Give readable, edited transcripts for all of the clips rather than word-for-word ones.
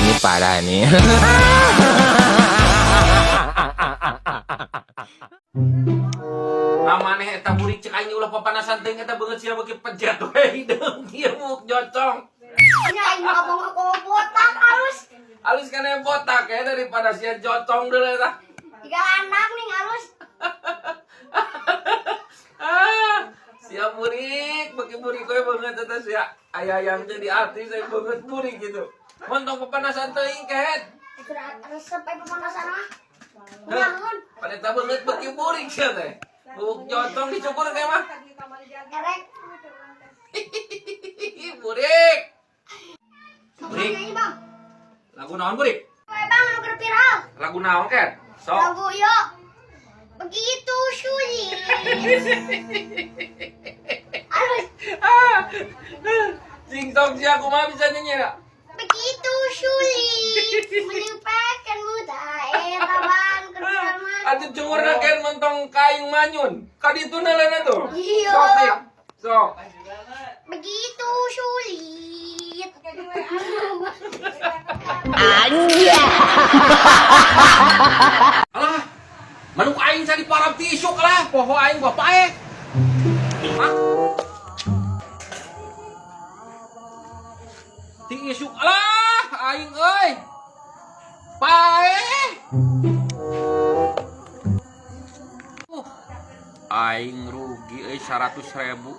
Ini parah nih. Maneh eta burik, cek aing ulah papanasan teuing, eta beungeut sia beuki pejet we hideung kieu muk jocong. Nya aing mah abang aku botak halus. Halus kana botak ya daripada sia jocong deui eta. Tiga anak nih halus. Ah, sia burik, beuki burik we beungeut eta sia. Aya yang jadi artis saya beungeut burik gitu. Mun tong papanasan teuing, Ket. Itu resep aing pemanasan mah. Kunaon? Pada eta beungeut beuki burik sia teh. Bubuk jocong dicukur kayak mah. Erek. Burik. Sok nyanyi, Bang. Lagu naon, burik? We Bang anu keur viral. Lagu naon, Ket? Sok. Lagu yo. Begitu sulit. Halus. Ah. Sing sok sia kumaha bisa nyanyi na? Begitu sulit melupakan muda eta Bang keur viral mah. Atuh cungurna ken mentong kayu manyun. Kadituna leuna tuh. Iya. Sok, Tik. Sok. Begitu sulit. Alah. Manuk aing cari parab ti isuk lah, poho aing bapak eh. Hah? Ti isuk alah aing euy. Paeh. Aing rugi euy 100 ribu.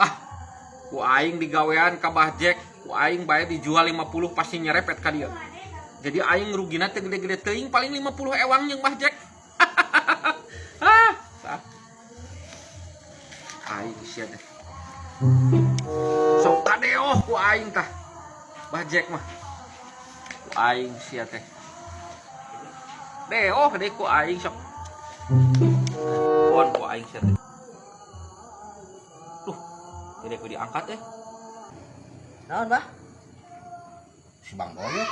Ah, ku aing digawean ka Bah Jack, ku aing bae dijual 50 pasti nyerepet ka dieu. Jadi aing rugina teh gede-gede teuing, paling 50 ewang jeung Bah Jack. Ah, tah. Aing sia teh. Sok kadeoh ku aing tah. Bah Jack mah. Ku aing sia teh. Deoh deh ku aing sok. Pon ku aing sia teh. Duh, tidak ku diangkat eh. Naon, Bah? Si Bang Doy ya.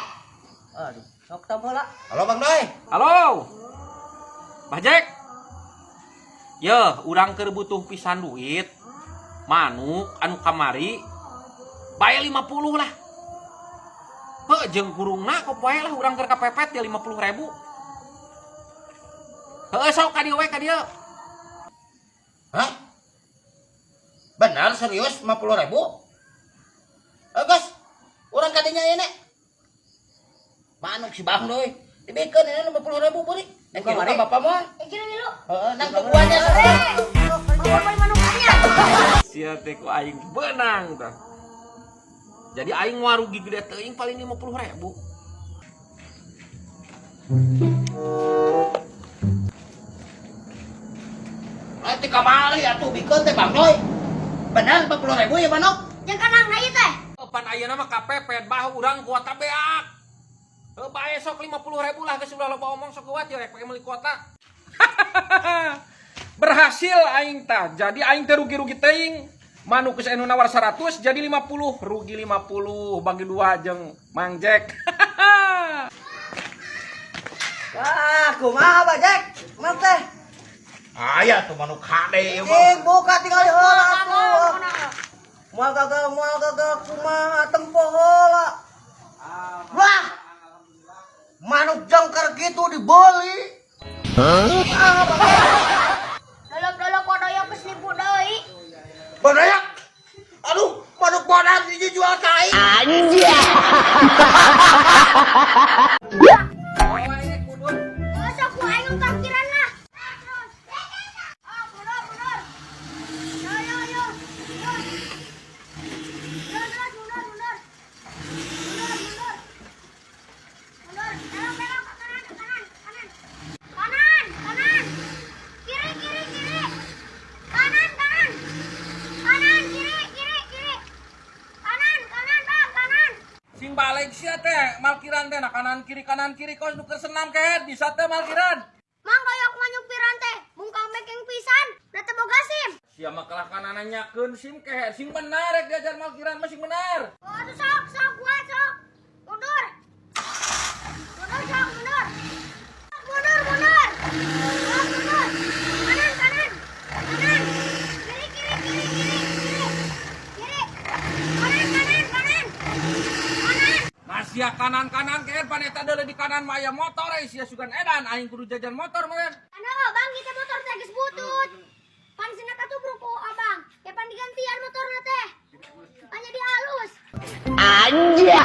Aduh, sok tambah lah. Halo, Bang Doy. Halo. Bah Jack. Ye, urang keur butuh pisan duit. Manuk anu kamari bae 50 lah. Heuh, jeung kurungna kok poe lah, urang keur kapepet ya 50 ribu. Heuh, sok ka dieu we, ka dieu. Hah? Benar, serius 50 ribu? Eh, gas, urang ka dinya ini. Manuk si Bang Doy. Dibikeun ini 50 ribu buri. Eh, Buka kieu mari. ka bapak mah. Eh, gilu gilu. Heeh, nang tungguannya. Eh, bawa beli manukannya. Sia teh ku aing beunang tah. Jadi aing moal rugi gede teuing, paling 50 ribu. Nanti kamari atuh bikeun teh, Bang Doy. Benar 50 ribu ya manuk? Jeung kanang na ieu teh. Pan ayeuna mah kapepet bah, urang kuota beak. Heuh, bae sok 50 ribu lah, geus ulah loba omong, sok kuat ya rek pake meuli kuota. Berhasil aing tah. Jadi aing teh rugi-rugi teuing. Manuk geus anu nawar 100 jadi 50, rugi 50 bagi dua jeung Mang Jack. Wah, kumaha, Bah Jack? Kumaha teh? Aya tuh manuk hade ieu mah. Cing, buka tinggal heula atuh. Moal gagal, moal gagal kumaha tempo heula. Wah. Manuk jangkar gitu dibeli. Ah, Bah Jack. Dolok-dolok bodoyok geus nipu deui. Bodoyak. Aduh, manuk bodas dijual ka aing. Oh, ini mundur. Masa ku aing parkiran lah. Oh, mundur, mundur. Yo, yo, yo. Yo. Mundur, terus, mundur, mundur. Mundur, mundur. Mundur, belok, belok ke kanan, ke kanan, kanan. Kanan, kanan. Kiri, kiri, kiri. Kanan, kanan. Kanan, kiri, kiri, kiri. Kanan, kanan, Bang, kanan. Sing balik sia teh, malkiran teh nah kanan kiri kos nu keur senam kehed bisa teh malkiran. Mang doyok mah nyupiran teh, bungkang mekeng pisan, da teu boga SIM. Sia mah kalah kana nanyakeun SIM, kehed, sing benar rek diajar malkiran mah sing benar. Oh, aduh, sok, sok, kuat, sok. Mundur. Mundur, sok, mundur. Mundur, mundur. Sok, mundur. Kanan, kanan. Kanan. Kiri, kiri, kiri, kiri, kiri. Kiri. Kanan, kanan, kanan. Kanan. Mas Sia kanan-kanan keun pan eta deuleu di kanan mah aya motor eh sia sugan edan aing kudu jajan motor mah. Ano, bang, kita motor teh geus butut. Pan sina katubruk ku abang. Ya pan digantian motorna teh. Pan jadi halus. Anjay.